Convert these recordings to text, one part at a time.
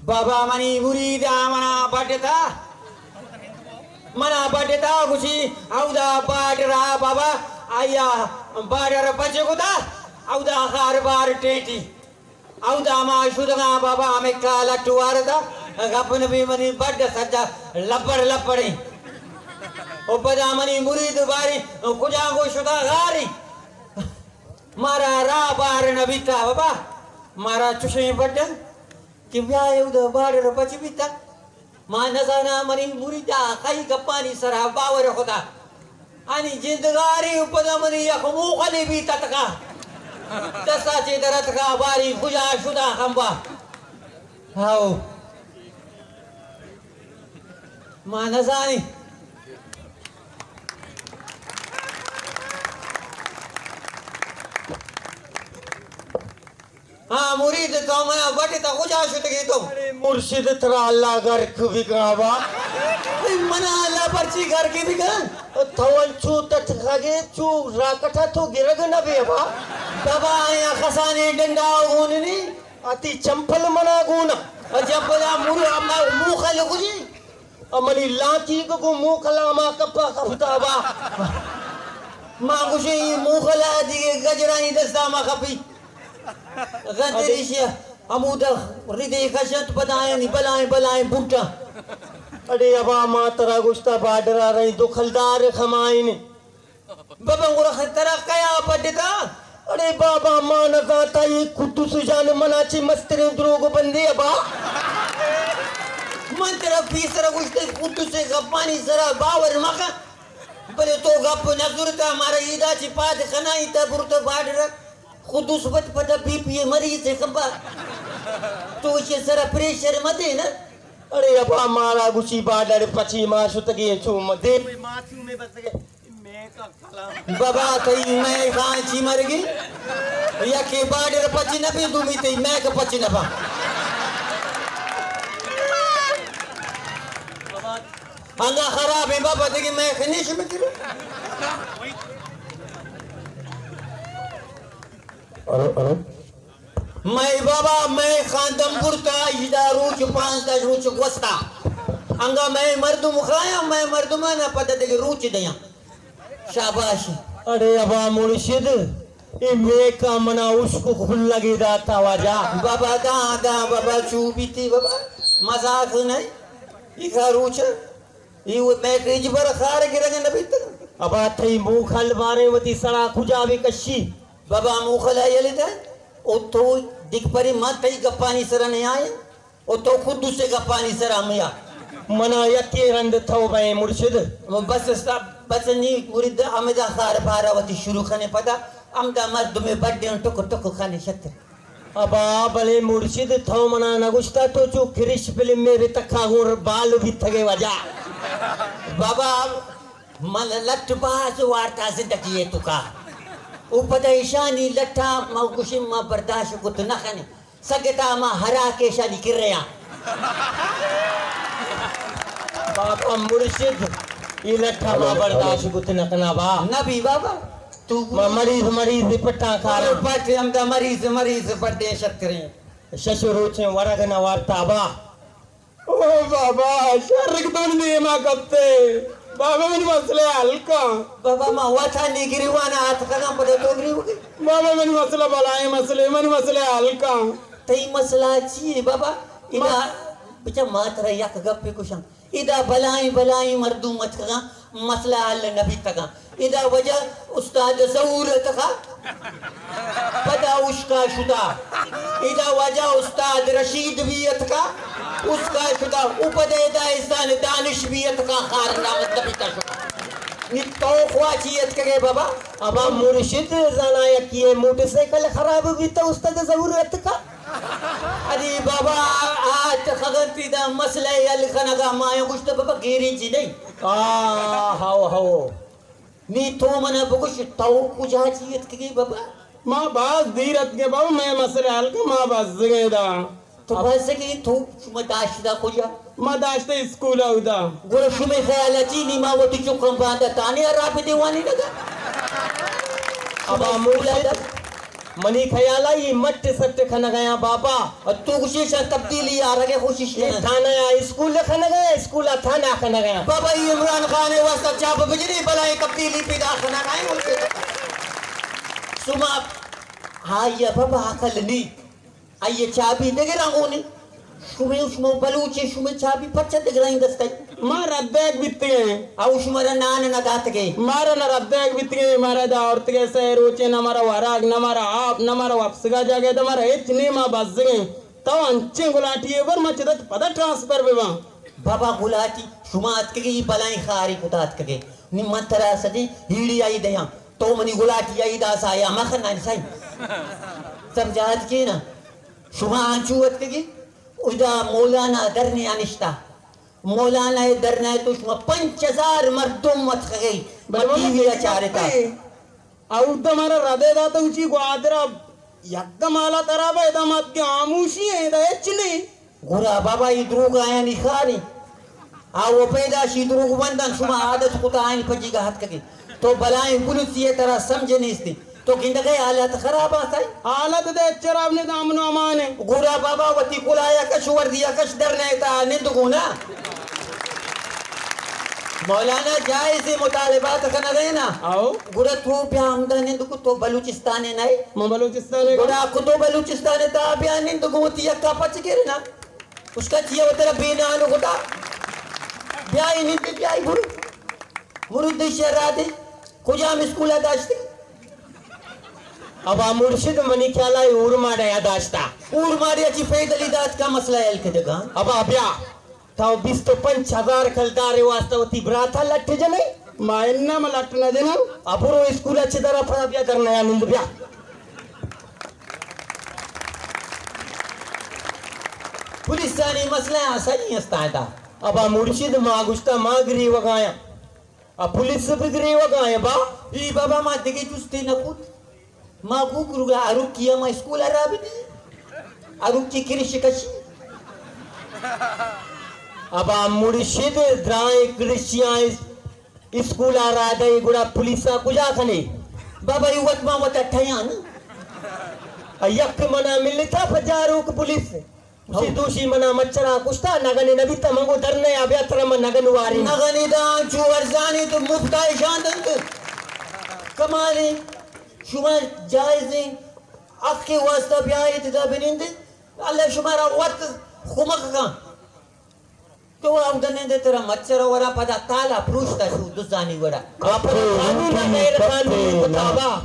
بابا منی مرید ءَ منا بڈتا، منا بڈتا گوشی، اودا بارڈر ءَ بابا، آیا بارڈر پچ کتا، اودا خار بار ٹیٹی، اودا ما شدگاں بابا، ہمے کال اٹوار دا، گپ نبی منی بڈ سجا لبڑ لبڑیں۔ او پدا منی مرید باری، کجا گو شدا غاری۔ مارا راہ بار نہ بیتا بابا، مارا چشیں بڈن کہ بیا اے اودا بارڈر پچ بیتا۔ ما نزاناں منی مریدا خی گپانی سرا باور خدا۔ آنی جندگاری و پدا منی یک موخلی بیتا تکا۔ دستا چے در اتکا باری کجا شدا خمبا۔ ہاؤ۔ ما نزانی۔ ہاں مرید، تو منا بٹتا، کجا شتگی تو؟ ارے مرشد، ترا اللہ غرق بکن ابا۔ اے منا اللہ پرچی غرق بکن؟ تو انچو تتکگے چو راکٹا تو گرگ نہ بے ابا۔ بابا آیا خسانے ڈنڈا گون نی۔ آ تئی چمپل منا گون۔ آ چمپل آ مرو، آ ما موخل کجی؟ آ منی لانچی کو گو موخل آ ما کپا کپتا با۔ ما گوشے اے موخل آ دیگے گجرانی دستا ما کپی۔ گندے ریشی ہمودا ردے کشنت پدایانی بلائیں بلائیں بوٹا۔ اڑے ابا ما ترا گوشتا بارڈر آ رہی دو کلدار کمائیں۔ بابا گڑا ترا کیا پڈتا؟ اڑے بابا ما نہ زانتا اے قدوس جان منا چے مستریں دروگ بندے ابا۔ من ترا پیسرا گوشتے قدوس گپانی سرا باور مکن۔ بلے تو گپ نہ زرتا، مارا ایدا چے پاد کنائی تا برتا بارڈر۔ قدوس بت پدا بی پی مریض کبا۔ تو چے سرا پریشر مدے نا۔ اڑے ابا مارا گوشی بارڈر پچی ما شتگیں چو مدے۔ بابا تئی مئے خان چی مرگی؟ یکے بارڈر پچی نہ بی، دومی تئی مئے کہ پچی نہ با۔ انگا خراب ہے بابا، دیگه مئے خنیش میں کرو۔ مئے بابا، مئے خاندم برتا، ایدا روچ پانزدہ روچ گوستا۔ انگا مئے مردم خایا، مئے مردمانا پدا دیگه روچ دیاں۔ شاباش۔ اڑے ابا مرشد، اے میکا منا اشک کھلگے داتا واجہ۔ بابا دا، دا بابا چو بیتی بابا، مذاق نہیں۔ ایکا روچ، ای وہ میک اجبر خار گرگ نبیت۔ ابا تئی موخل بارے وتی سرا کجا بے کشی؟ بابا موخل یلی دے، او تو دک پری ما تئی گپانی سرا نہیں آئے۔ او تو قدوس گپانی سرا میا۔ منا یکے رند تو بئے مرشد۔ بس سب، بس نی مرید ہمدا خار پارا وتی شروع کنے پدا، ہمدا مردم بڈے ٹک ٹک کنے شتر۔ ابا بلے مرشد تو منا نگوشتا تو چو کرش فلم میں بے تکا گور بال بیتگے وجہ۔ بابا من لٹ باز وارتا زندگی تو کا۔ او پدا ایشانی لٹا ما گوشی ما برداشت کت نہ کنے۔ سگتا ما ہرا کیشانی کریا۔ بابا مرشد، ای لٹا ما برداشت کت نہ کنا با۔ نبی بابا، تو ما مریض، مریض پٹا کارا۔ پٹ ہم دا مریض، مریض پٹ دے شت کریں۔ شش روچیں ورگ نہ وارتا با۔ او بابا، شرک دون دیما کپتے۔ بابا، منی مسئلہ حل کن۔ بابا، ما وتا نی گریوانا آتکگاں، پدا تو گریوگے۔ بابا، منی مسئلہ بلائیں مسئلہ، منی مسئلہ حل کن۔ تئی مسئلہ چی ہے بابا؟ ادا بچا ما ترا یک گپے گوشاں۔ ادا بلائیں بلائیں مردم اتکگاں، مسئلہ حل نہ بیتگاں۔ ادا واجہ استاد ظہور اتکا، پدا اشکا شدا۔ ادا واجہ استاد رشید بھی اتکا، اشکا شدا۔ او پدا ادا احسان دانش بھی اتکا، خار نامت نبیتا شدا۔ نی تو خواچی اتکگے بابا؟ ابا مرشد زانا یکی موٹر سائیکل خراب بیتا، استاد ظہور اتکا۔ ارے بابا، آ تخگنتی دا مسئلہ حل کنگا ما گوشت بابا گیریں چی نہیں۔ آ، ہو، ہو۔ نی تو منا بگوش، تو کجا چی اتکگے بابا؟ ما باز دیر اتکگے بابا، مئے مسئلہ حل کن، ما بزگے دا۔ تو بزگے، تو شما داشت دا کجا؟ ما داشت اسکول اودا۔ گڑا شمے خیال چی نی ما وتی چکاں باندا تانے رابطے وانی نگا؟ ابا مرشد، منی خیال ءَ اے مٹ سٹ کنگ ءَ آں بابا۔ اور تو گوشی شا تبدیلی آرگ ءِ کوشش اے کنگ۔ تھانہ ءَ اسکول کنگ ءَ، اسکول ءَ تھانہ کنگ ءَ۔ بابا، اے عمران خان ءِ واسطہ چاپ بجنی، بلائیں تبدیلی پیدا کنگ ءَ ایں ملک ءِ۔ شما، ہاں، اے بابا عقل نی۔ آئی ءِ چابی دگہ رنگونی۔ شمے، شما بلوچ ئے، شمے چابی پچ ءَ دگرانی دست ءَ؟ ما ردیگ بیتگیں۔ او شمارا نان نہ داتگے؟ مارا نہ ردیگ بیتگیں، مارا دا آورتگے سہ روچے، نہ مارا وراگ، نہ مارا آپ، نہ مارا وپسگا جاگہ، دا مارا ہچ نی، ما بزگیں۔ تو انچیں گلاٹی ئے بر، ما چدا پدا ٹرانسفر بباں۔ بابا گلاٹی، شما اتکگے، اے بلائیں خاری کتا اتکگے۔ نی من ترا سجیں ہیڑی آئی دیاں۔ تو منی گلاٹی آئی داسا یا مخنا سائیں۔ سمجھات کی نا؟ شما انچو اتکگی؟ ادا مولانا درنے انشتا۔ مولانا درنے تو شما پنچ ہزار مردم اتکگی۔ بلے من ٹی وی ءَ چارتا۔ اودا مارا ردے داتا اچی گوادر ءَ یکدم حالت خراب ہے، ادا مات کے خاموشی ہے، ادا ہچ نہیں۔ گڑا بابا، اے دروگ آیانی خاری۔ آ و پیداشی دروگ بندن، شما عادت کتا آیانی پجیگا اتکگے۔ تو بلائیں پولیسی ئے، ترا سمجھ نیستی۔ تو گندگے حالت خراب آسائی؟ حالت دے چراب نے دامن و امان ہے۔ گڑا بابا، وتی کلایا کش، وردیا کش، درنے تا نندگونا۔ مولانا جائز مطالبات کنگے نا۔ آؤ۔ گڑا تو بیا ہمدا نندگو، تو بلوچستان نئے؟ من بلوچستان گڑا کتو بلوچستان تا بیا نندگو، وتی یکا پچ گرنا۔ اس کا چیا وترا بے نان کتا۔ بیائی نندے، بیائی برو۔ مرد شہر آتے۔ کجام اسکول داشتے؟ ابا مرشد، منی خیال ہے اورماڑہ داشتا۔ اورماڑہ چی پیدلی دات کا مسئلہ حل کے دگا؟ ابا بیا۔ تو بیست و پنچ ہزار کلدار واسطہ وتی براتا لٹ جنے؟ ما اناں ما لٹ نہ جناں۔ ابرو اسکول چہ درا پدا بیا، در نیا نند بیا۔ پولیسانی مسئلہ آسانی است آتا۔ ابا مرشد، ما گشتا ما گریوگایاں۔ ا پولیس بگریوگایاں با۔ ای بابا، ما دگہ جستے نہ کت۔ ما گو گروگا اروکی ہما اسکول ء را بدی۔ اروکی کرش کشی۔ ابا مرشد، درائیں کرشیاں اس-، اسکول ء را دئے گڑا پولیس ء کجا کنے؟ بابا، ای وت ما وت ٹھیان۔ ا یک منا ملتا پجاروک پولیس۔ گوشی دوشی منا مچھرا کشتا، نگنے نبیتا، من گو در نیا بیا ترا من نگن واریں۔ نگنے دا انچو ارزانی تو مفتا اشان دنت۔ کمالیں، شما جائزیں حق واسطہ بیایت دا بنند۔ اللہ شمارا وت خمک کن۔ تو او دنند ترا مچھر ورا پدا تالا پروشتا شو دزانی وڑا۔ کپے قانون روٹی، غیر قانونی کپے نا۔ کتابا۔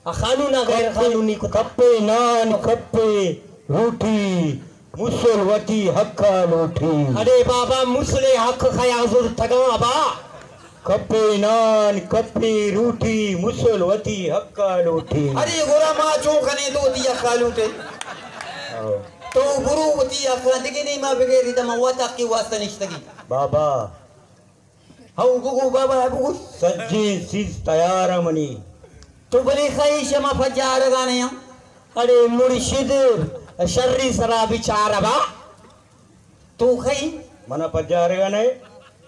ا قانون ء غیر قانونی کتگ۔ کپے نان، کپے روٹی، مسل وتی حق ء لوٹی۔ اڑے بابا، مسلے حق خیا زرتگاں ابا۔ کپے نان، کپے روٹی، مسل وتی حق ء لوٹی۔ ارے گڑا ما چون کنیں تو وتی حق ء لوٹے؟ او۔ تو برو وتی حق ء، دگہ نیما بگیری، دما وت حق ء واسطہ نشتگی۔ بابا۔ ہو، بگو بابا، بگو۔ سجیں چیز تیار ء منی۔ تو بلے خواہش ہما پجارگا نیا۔ اڑے مرشد، شری سرا بچار ابا۔ تو خی؟ منا پجارگا نئے۔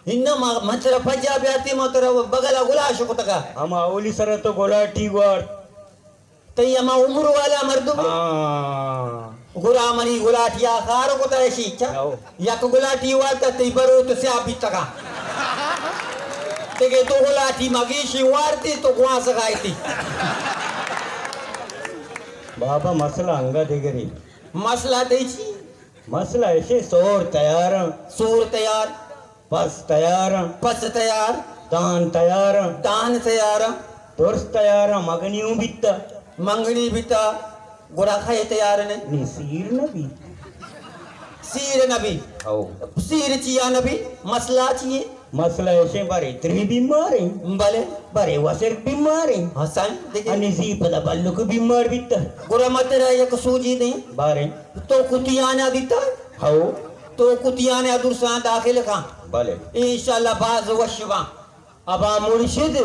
اناں ما، من ترا پجا بیاتی، ما ترا بگلا گلا شکتگا۔ ہما اولی سرا تو گلاٹی گوارت۔ تئی ہما عمر والا مردم۔ ہاں۔ گڑا منی گلاٹیا خار کتا اشی چا؟ او۔ یک گلاٹی وارتا تئی بروت سیاہ بیتگا۔ دگہ دو گلاٹی مگیشی وارتی تو گوانسگا ایتی۔ بابا مسئلہ انگا دگری۔ مسئلہ تئی چی؟ مسئلہ اشی سور تیاراں۔ سور تیار۔ پس تیاراں۔ پس تیار۔ دان تیاراں۔ دان تیاراں۔ درست تیاراں، مگنی اوں بیتا۔ مگنی بیتا۔ گڑا خے تیار نے؟ نی سیر نہ بی۔ سیر نہ بی؟ او۔ سیر چیا نہ بی؟ مسئلہ چیے؟ مسئلہ ایشیں، بارے تری بیمار ہیں۔ بلے۔ بارے وسر بیمار ہیں۔ ہاں سائیں، دیکھیں۔ انی زی پدا بلک بیمار بیتا۔ گڑا ما ترا یک سوجی دیں۔ بارے۔ تو کتیانا دیتا؟ ہو۔ تو کتیانا درساں داخل کن۔ بلے۔ انشاءاللہ باز وش باں۔ ابا مرشد،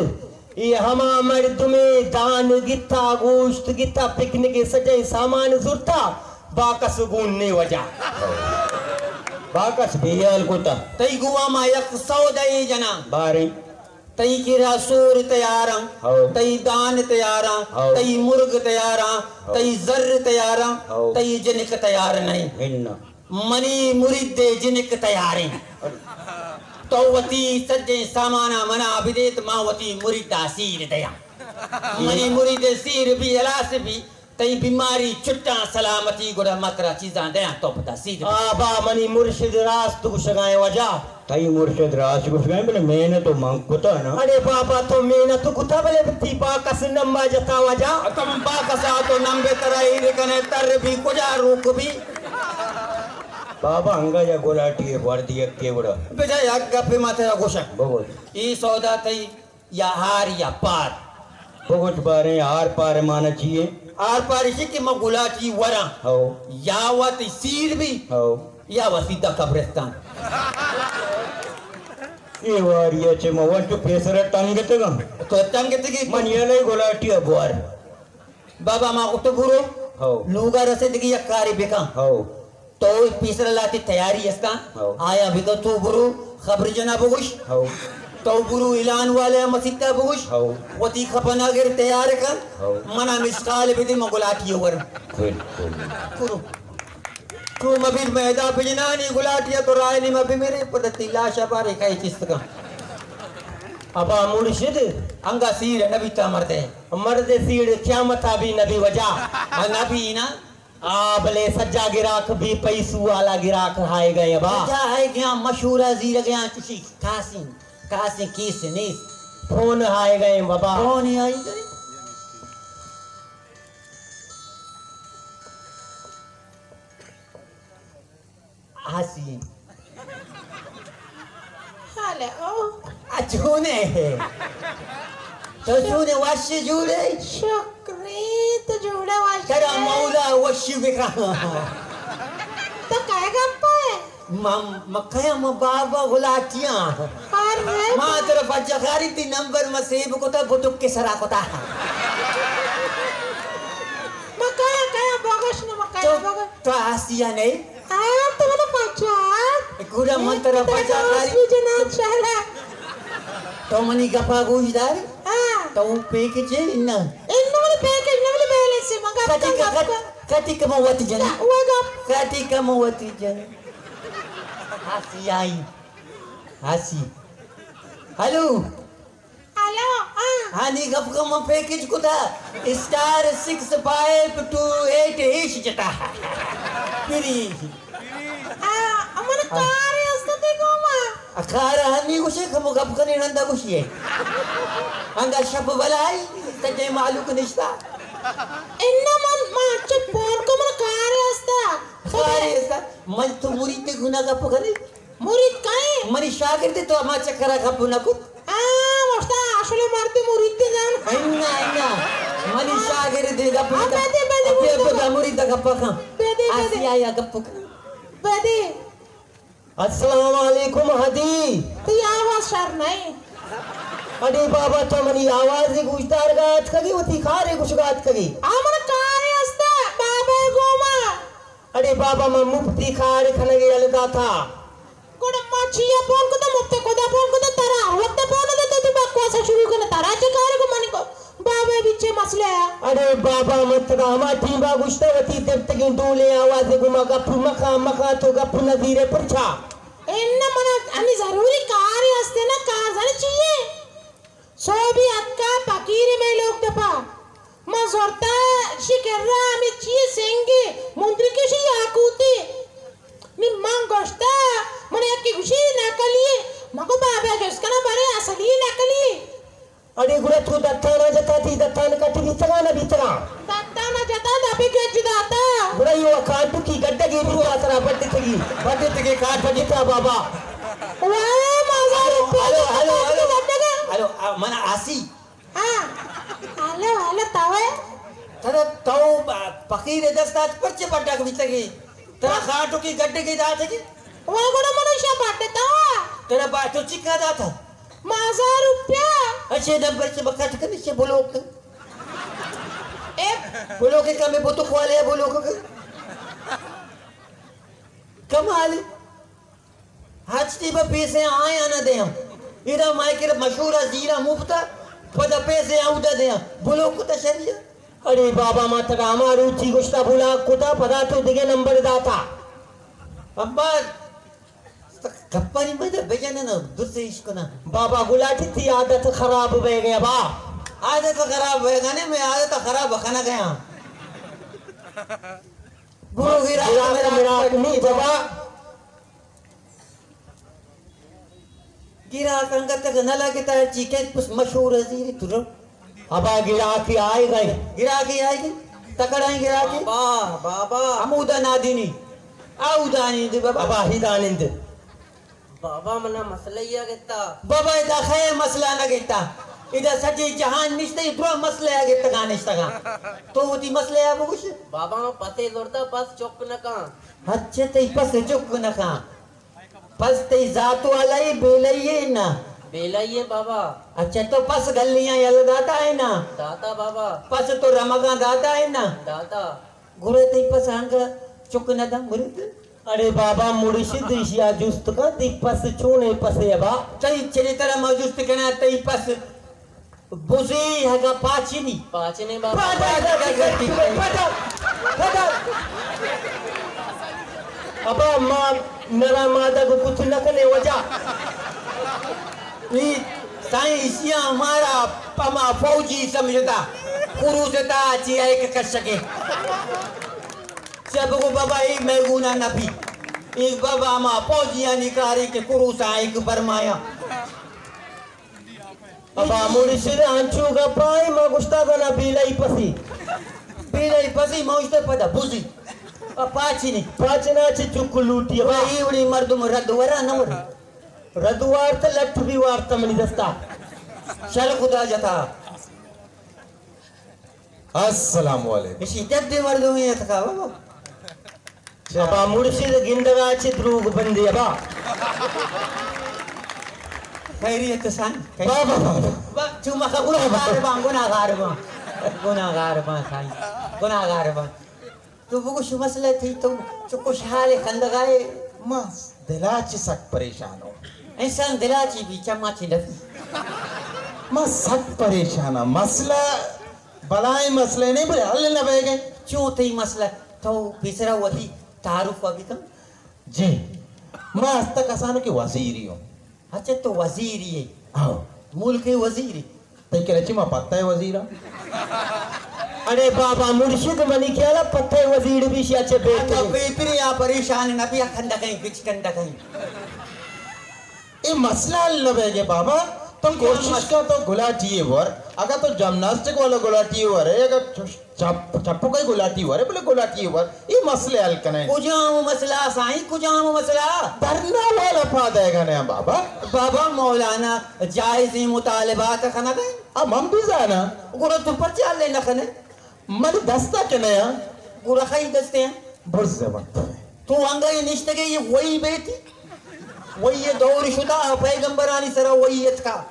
اے ہما مردمے دان گتا، گوشت گتا، پکنک سجیں سامان زرتا، باکس گون نے وجہ۔ باکس بیال کتا۔ تئی گوا ما یک سودا اے جنا۔ بارے۔ تئی کرا سور تیاراں، ہو۔ تئی دان تیاراں، ہو۔ تئی مرگ تیاراں، ہو۔ تئی زر تیاراں، ہو۔ تئی جنک تیار نہیں۔ ہن۔ منی مرید ءِ جنک تیاریں۔ تو وتی سجیں ساماناں منا بدیت، ما وتی مرید ءَ سیر دیاں۔ منی مرید ءِ سیر بی، ہلاس بی، تئی بیماری چٹاں سلامتی، گڑا ما ترا چیزاں دیاں، تو پدا سیر بی۔ آبا، منی مرشد راست گوشگائیں واجہ۔ تئی مرشد راست گوشگائیں، بلے محنت و من کتا نا۔ اڑے بابا، تو محنت کتا، بلے تئی باکس نمبا جتا واجہ۔ تو من باکس آ تو نمبے ترا ایر کنے، تر بی کجا روک بی۔ بابا، انگا یا گلاٹی ءِ بور دی یکے گڑا۔ بجا یک گپے ما ترا گوشاں۔ بگوش۔ ای سودا تئی یا ہار یا پار۔ بگوش باریں، ہار پار ءِ مانا چی ایں؟ ہار پار ایشی کہ ما گلاٹی وراں۔ ہو۔ یا وت سیر بی۔ ہو۔ یا وت سیدھا قبرستان۔ اے واری ءَ چہ ما وت پیسر ءَ ٹنگتگاں۔ تو ٹنگتگی؟ من یلہ گلاٹی ءَ بور۔ بابا، ما گوشت برو، ہو۔ لوگا رسیدگی یک کارے بکن۔ ہو۔ تو پیسر لاتی تیاری استاں، ہو۔ آیا بکن، تو برو خبر جنا بگوش۔ ہو۔ تو برو اعلان والے مسیتا بگوش۔ ہو۔ وتی خپنا گر تیار کن۔ ہو۔ منا مسکال بدی، من گلاٹی ور۔ بالکل۔ برو۔ تو مبیر میدا بجنانی گلاٹی تو رائے نی مبی میرے پد تئی لاشا بارے کئی چست کن۔ ابا مرشد۔ انگا سیر نبی تا مردے۔ مرد سیڑ قیامت آ بھی نبی وجہ۔ آ نبی نا۔ آ بلے سجا گراک بی، پیسو والا گراک آئے گئے ابا۔ سجا آئے گیا، مشہورہ زیر گیا، چشی کاسیں، کاسیں کیس نیست۔ فون آئے گئے بابا۔ فون آئے گئے۔ ہاسی۔ ہلو۔ اچھونے۔ تو چونے، وش جوڑے؟ شکری، تو جوڑے وش؟ ترا مولا وش بکا۔ تو کئے گپا ہے؟ مم-، مکھیا ما بابا گلاٹیاں۔ ارے۔ ما ترا پجا خاری تی نمبر ما سیب کتا، بٹک کے سرا کتا۔ مکھیا، کیا بگش نہ مکھیا تو، بگش۔ تو آسیا نہیں؟ آ، تو منا پچات۔ گڑا من ترا پچات کاری۔ جنات شالا۔ تو منی گپا گوش داری؟ ہاں۔ تو پیکج ہے نا؟ انو منی پیکج نہ، منی بیلنس ہے، من گپ کٹی کن، کا، گپ کٹ-، کن۔ کٹی کمو وتی جن۔ نہ، وہ گپ۔ کٹی کمو وتی جن۔ ہاسی آئی۔ ہاسی۔ ہلو۔ ہلو، ہاں۔ ہاں، نی گپ کن، من پیکج کتا۔ Star six five two eight hash جتا۔ فری۔ ہاں، من کارے است تے گوما۔ آ، کار ہنی گوشے، کمو گپ کنے نندا گوشی ہے۔ انگا شپ بلائی، تجے مالوک نشتا۔ انہ من، ما چپ فون کو، من کارے است۔ کارے است۔ من تو مرید گنا گپ کنے۔ مرید کئے؟ منی شاگرد، تو ہما چکرا گپ نہ کت۔ آ، وشتا اصل مرد مرید جان۔ انا، انا۔ منی شاگرد گپ نہ کت۔ بدے، بدے، ابے، ابے، مرید۔ مرید گپ کن۔ بدے، بدے۔ آسیا یا گپ کن۔ بدے۔ السلام علیکم حدی۔ تی آواز شر نہیں۔ اڑے بابا، تو منی آواز گوشدار گات کگی، وتی کارے گوش گات کگی۔ آ من کارے استا، بابا گوما۔ اڑے بابا، من مفتی کار کنگے یل داتا۔ گڑا ما چیا فون کتا؟ مفت خدا فون کتا ترا؟ وقت فون دے تو، تو بکواس شروع کنا، ترا چے کار کو من کو؟ بابا بچے مسئلہ ہے۔ اڑے بابا، من ترا ہما ٹیما گوشتا، وتی درتگیں ڈولیں آواز گما گپ مکا، مکا تو گپ نہ زیرے پرچا؟ اے نہ، منا ہمے ضروری کارے ہستے نا، کار زانے چیے؟ سوبی اتکا پکیرے مئے لوگ دپا۔ من زرتا شی کرا ہمے چیئے سنگے، مندرکے شی یاقوتے۔ نی من گوشتا، من یکی گوشی نقلیے۔ من گو بابا جست کنا، برے اصلی نقلیے۔ اڑے گڑا تو دتانا جتا، تی دتان کٹ بیتگا نہ بیتگا؟ دتانا جتا، دبے گج داتا۔ گڑا یو کانٹو کی گڈگے بیتا ترا بڈتگی۔ بڈتگی کانٹو جتا بابا۔ واہ، مزہ ہلو، ہلو، ہلو، ہلو۔ گڈگے۔ ہلو، آ، من آسی۔ ہاں۔ ہلو، ہلو، تاوے؟ ترا تو، آ، پکیر دست آت پرچے بڈک بیتگی؟ ترا کانٹو کی گڈگے داتگی؟ واہ، گڑا منو شا بڈتا۔ ترا با تو چکا داتا؟ مازار روپیا۔ اچھے نمبر چے بکٹ کن، چے بلوک کن۔ اے بلوک کن، میں بوتو خوالے بلوک کن۔ کمال۔ ہچ تی با پیسے آیا نہ دیاں۔ ادا مائیکر مشہور ء زیرا مفتا، پدا پیسے اودا دیاں، بلوک کتا شریعہ۔ اڑے بابا، ما ترا ہما روچی گوشتا بلاک کتا، پدا تو دگہ نمبر داتا۔ ابا، گپانی مدہ بجن نا، درست ایش کنا۔ بابا گلاٹی، تئی عادت خراب بہ گیا با۔ عادت خراب بہ گنے، میں عادت خراب کنا گیا۔ برو گرا گرا مراک نی بابا۔ گراک انگت نہ لگتا، چی کہ پس مشہور ازیری تو رو۔ ابا گراکی آئے گئے۔ گراکی آئے گئے۔ تکڑائیں گراکی۔ بابا، بابا۔ حمودہ نادینی۔ آؤ دانی دے بابا۔ ابا ہی دانند۔ بابا منا مسئلہ یا گتا۔ بابا ادا خیر مسئلہ نہ گتا۔ ادا سجے جہان نشتے، درو مسئلہ یا گتگا نشتگا۔ تو وتی مسئلہ یا بگوش۔ بابا من پتے زرتا، پس چک نہ کان۔ اچھا، تئی پس چک نہ کان۔ پس تئی ذات والا ای بیلئی ای نا؟ بیلئی ای بابا۔ اچھا، تو پس گلیاں یل داتا ہے نا؟ داتا بابا۔ پس تو رمگاں داتا ہے نا؟ داتا۔ گڑا تئی پس آنگا چک نہ داں مرد؟ اڑے بابا مرشد، ایشیا جست کن، تئی پس چونے پسے ابا؟ تئی چریتر ما جست کنا، تئی پس بزی ہگا پاچنی۔ پاچنے بابا۔ پدا، پدا، پدا، پدا۔ ابا ما نرا مادہ گو کچھ نہ کنے وجہ۔ ای سائیں، ایشیا ہمارا پما فوجی سمجھتا۔ کروس تا چی ایک کشکے۔ چہ بگو بابا، ای میگونا نبی۔ ای بابا ہما فوجیانی کاری کہ کروسا ایک برمایا۔ ابا مرشد، انچو گپا ای ما گشتا گنا بیلئی پسی۔ بیلئی پسی ما گشتا پدا بزی۔ ا پاچنی۔ پاچنا چی چک لوٹی ابا۔ ای وڑی مردم رد ورا نہ ورا۔ رد وارت لٹ بھی وارت منی دستا۔ شر خدا جتا۔ السلام علیکم۔ اشی جد مردمی اتکا بابا۔ ابا مرشد گندگا چہ دروگ بندے ابا۔ خیریت سان۔ بابا، بابا۔ با، چو مخا گناہگار باں، گناہگار باں۔ گناہگار باں سائیں۔ گناہگار باں۔ تو بگوش مسئلہ تئی، تو چو خوشحال خندگائے۔ ما دلا چہ سک پریشان ہوں۔ انسان دلا چہ بی، چما چہ نبی۔ ما سک پریشان ہاں۔ مسئلہ بلائیں مسئلہ نہیں، بلے حل نہ بہ گئے۔ چو تئی مسئلہ، تو پیسرا وتی تعارف ابھی کن۔ جی، ما ہستا کسانو کہ وزیری ہوں۔ اچھا، تو وزیری ہے؟ ہاں۔ ملک وزیری؟ تئی کراچی ما پتہ ہے وزیرا۔ اڑے بابا مرشد، منی خیالا پتہ ہے وزیر بھی شیا چے بیٹے۔ تو فکر یا پریشان نہ بیا، کھنڈا کہیں، کچھ کھنڈا کہیں۔ اے مسئلہ حل نہ بہ گئے بابا۔ تو اے کوشش مسئلہ کر، تو گلاٹی ور۔ اگر تو جمناسٹک والا گلاٹی ور ہے، اگر چپ، چپو کا گلاٹی ور ہے، بولے گلاٹی ور، اے مسئلہ حل کنے۔ کجام مسئلہ سائیں، کجام مسئلہ؟ دھرنا والا پاد آئے گا نا بابا۔ بابا مولانا جائزیں مطالبات کنگا۔ آ من بھی زانا۔ گڑا تو پرچہ حل نہ کنے؟ من دستا کہ نیا۔ گڑا خی دستے ہیں۔ برز وقت۔ تو انگا یہ نشتگے یہ وہی بیتی۔ وہی یہ دور شتا، پیغمبرانی سرا وہی اتکا۔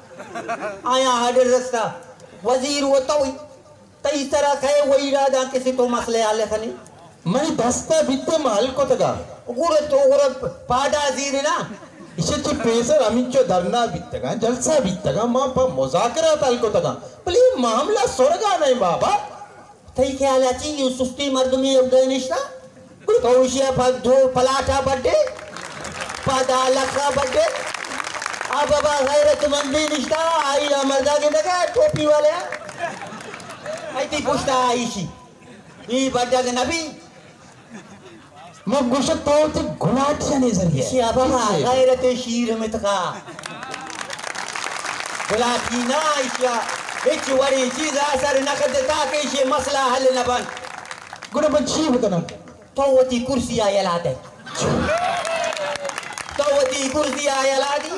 آیا آرڈر رستا۔ وزیر و توئی۔ تئی سرا کئے وہی را داں کسی تو مسئلہ حل کنے؟ منی دستا بیتے ما حل کتگا۔ گڑا تو گڑا پادا زیر نا۔ ایشی چی پیسر ہمینچو دھرنا بیتگاں، جلسہ بیتگاں، ما پہ مذاکرات حل کتگاں۔ بلے اے معاملہ سرگا نہیں بابا۔ تئی خیال ء چی اے سستی مردمی اودا نشتا؟ تو ایشی ء پہ دو پلاٹا بڈے، پہ دہ لکھا بڈے۔ آ بابا غیرت مندی نشتا، آئی ء مردا گندگا ٹوپی والے ء۔ ایتی پشتا ایشی۔ ای بڈگ نبی۔ من گوشت تو وتی گلاٹیانی ذریعہ۔ ایشی ء بابا غیرت شیر متکا۔ گلاٹی نا ایشی ء ہچ وڑیں چیز اثر نہ کد تاکہ ایشی مسئلہ حل نہ بنت۔ گڑا من چی بکناں؟ تو وتی کرسی ء یلا دے۔ تو وتی کرسی ء یلا دی۔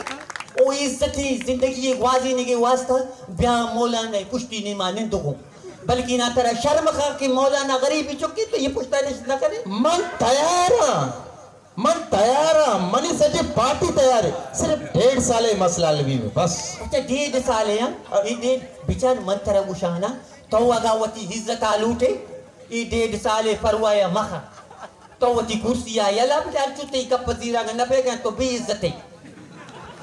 او عزتی زندگی گوازینگے واسطہ بیا مولانا پشتی نیما نندگوں۔ بلکنا ترا شرم خاں کہ مولانا غریبی چکی تو یہ پشتا نشت نہ کنے۔ من تیاراں، من تیاراں، منی سجے پارٹی تیار ہے، صرف ڈیڑھ سالے مسئلہ حل بی بس۔ اچھا، ڈیڑھ سالے ہاں؟ اے ڈیڑھ، بچار من ترا گوشانا، تو اگا وتی عزت آ لوٹے، اے ڈیڑھ سالے پرواہ مخا۔ تو وتی کرسی آ یلا بجا، انچو تئی گپ زیراں نہ بیگا تو بے عزتے۔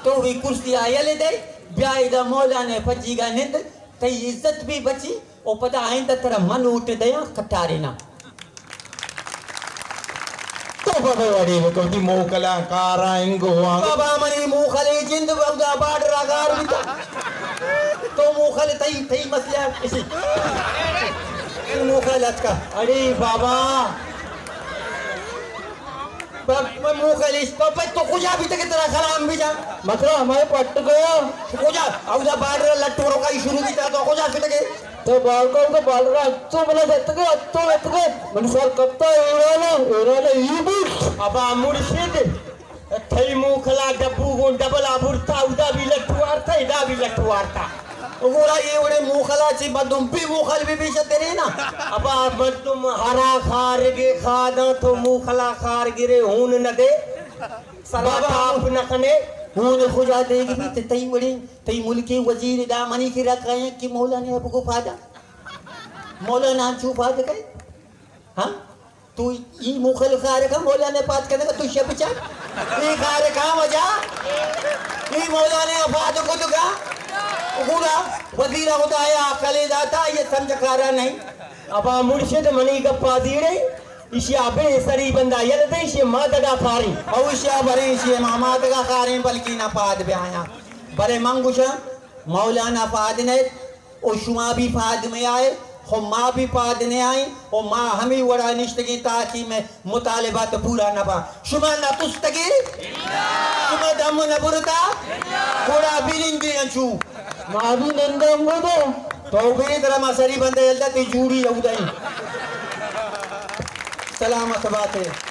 تو وی کرسی ءَ یلہ دئے، بیا ادا مولانا ءِ پجیگ ءَ نند، تئی عزت بھی بچی، او پدا آئندہ ترا من ووٹ دیاں کٹارینا۔ تو بابا وڑے بکو، دی موکلا کارا انگو وانگو۔ بابا منی موکلے جند بابا بارڈر ءَ گار بیتا۔ تو موکل تئی، تئی مسئلہ اسی۔ تئی موکل اتکا۔ اڑے بابا۔ ب-، ب-، موکل اس-، ب-، ب-، تو کجا بیتا کہ ترا سلام بھی جا؟ مطلب ہمارے پٹ گیا۔ کجا؟ اودا بارڈر لٹورو کا شروع بیتا تو کجا بیتا کہ؟ تو بال کو تو بال را اتو بنا جتگے، اتو جتگے۔ من سر کپتا ایرانا، ایرانا ای بیت۔ ابا مرشد، تئی موکلا ڈبو گون ڈبل آ برتا، اودا بھی لٹو آرتا، ادا بھی لٹو آرتا۔ گورا اے وڑے موکلا چی مردم بھی موکل بھی بھی شترے نا۔ ابا مردم ہرا خارگے خاداں تو موکلا خار گرے ہون نہ دے۔ سرا بابا، ٹاپ نہ کنے۔ ہون خدا دیگ بھی تے تئی وڑے، تئی ملکی وزیر دا منی کی رکھائیں کہ مولانا ابو کو پادا۔ مولانا انچو پاد کئے؟ ہاں؟ تو ای مخل خارکا مولانا پاد کنگا تو شپ چا؟ ای خارکا وجہ؟ ای مولانا پاد کتگا؟ گڑا وزیر خدا یا عقل داتا، یہ سمجھ کارا نہیں۔ ابا مرشد منی گپا دیڑے، ایشی آ بے سری بندہ یل دے، ایشی ما دگا خاریں۔ او ایشی آ برے، ایشی ما، ما دگا خاریں، بلکی نہ پاد بے آیا۔ برے من گوشاں، مولانا پاد نیت، او شما بھی پاد میں آئے، خو ما بھی پاد نے آئیں، او ما ہمیں وڑا نشتگیں تاکہ میں مطالبات پورا نہ با۔ شما نہ تستگے؟ شما دم نہ برتا؟ گڑا بھی نندے انچو۔ ما بھی نندے انگو دے۔ تو بھی ترا ما سری بندے یلدا تی جوڑی یہودائی۔ سلامت باتے۔